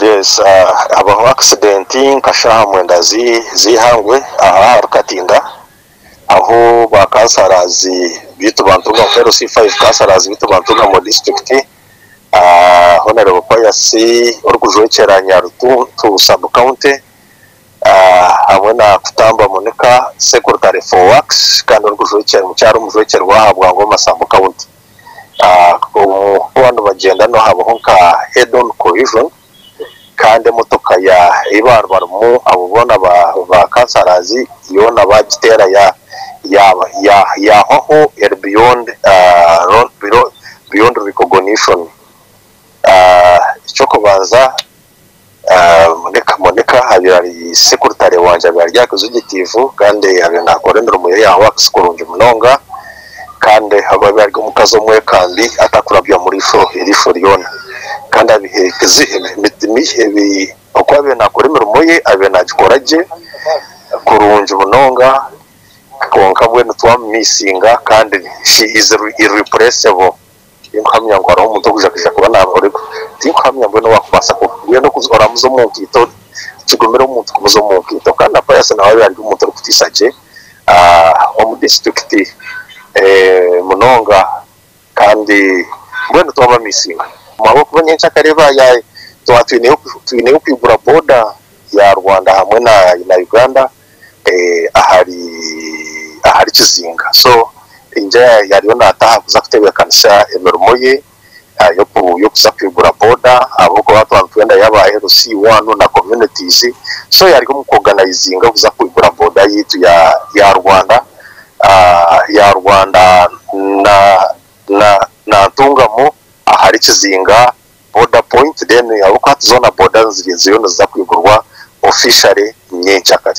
Yes, habaho accident nka shaaha mwenda z'eihangwe aha ahari Katinda ahu ba councillors beitu ba Ntungamo LC5 councillors beitu ba Ntungamo district Honourable Pius orikujwekyera Nyarutuntu sub county hamwe na Kutamba Monica secretary for works kandi orikujwekyera mukyara omujwekyerwa aha Bwangoma sub county. Ku baba nibagyenda nihabaho nka head on collision kandi emotoka ei baaba barimu abo boona ba councillors yoona baagiteera yaahwaho eri beyond beyond recognition. Eky'okubanza Monica Monica abaire ari secretary wangye abaire ari aha executive kandi abaire naakora emirimo ye ya works kurungi munonga kandi abaire ari omukazi omwekambi atakurabya mu riisho eriisho ryona kandi oku abaire naakora emirimo ye abaire naagikora gye kurungi munonga kwonka mbwenu twamumisinga kandi she is irreplaceable. Tinkuhamya ngu hariho omuntu orikwija kwija kuba naakora ebyo. Tinkuhamya mbwenu owaakubaasa ku, mbwenu oramuza omu nkaito, kigumire omuntu kumuza omu nkaito. Kandi na Pius nawe abaire ari omuntu orikutiisa gye omu disiturikiti munonga kandi mbwenu twabamisinga. Ahabw'okuba nyencakare twaba twineyo kwigura boda ya Rwanda hamwe na Uganda ahari ahari Kizinga. So Inja yariyo naataaha kuza kutebeekanisa emirimo ye y'okuza kwigura boda ahabw'okuba twaba nitwenda yaaba LC one na communities so yari omu ku organizinga kuza kwigura boda yaitu ya ya Rwanda ya Rwanda na na na Ntungamo ahari Kizinga border point then ahabw'okuba hati zoona boda ziriyo niziza kwigurwa officially nyencakare.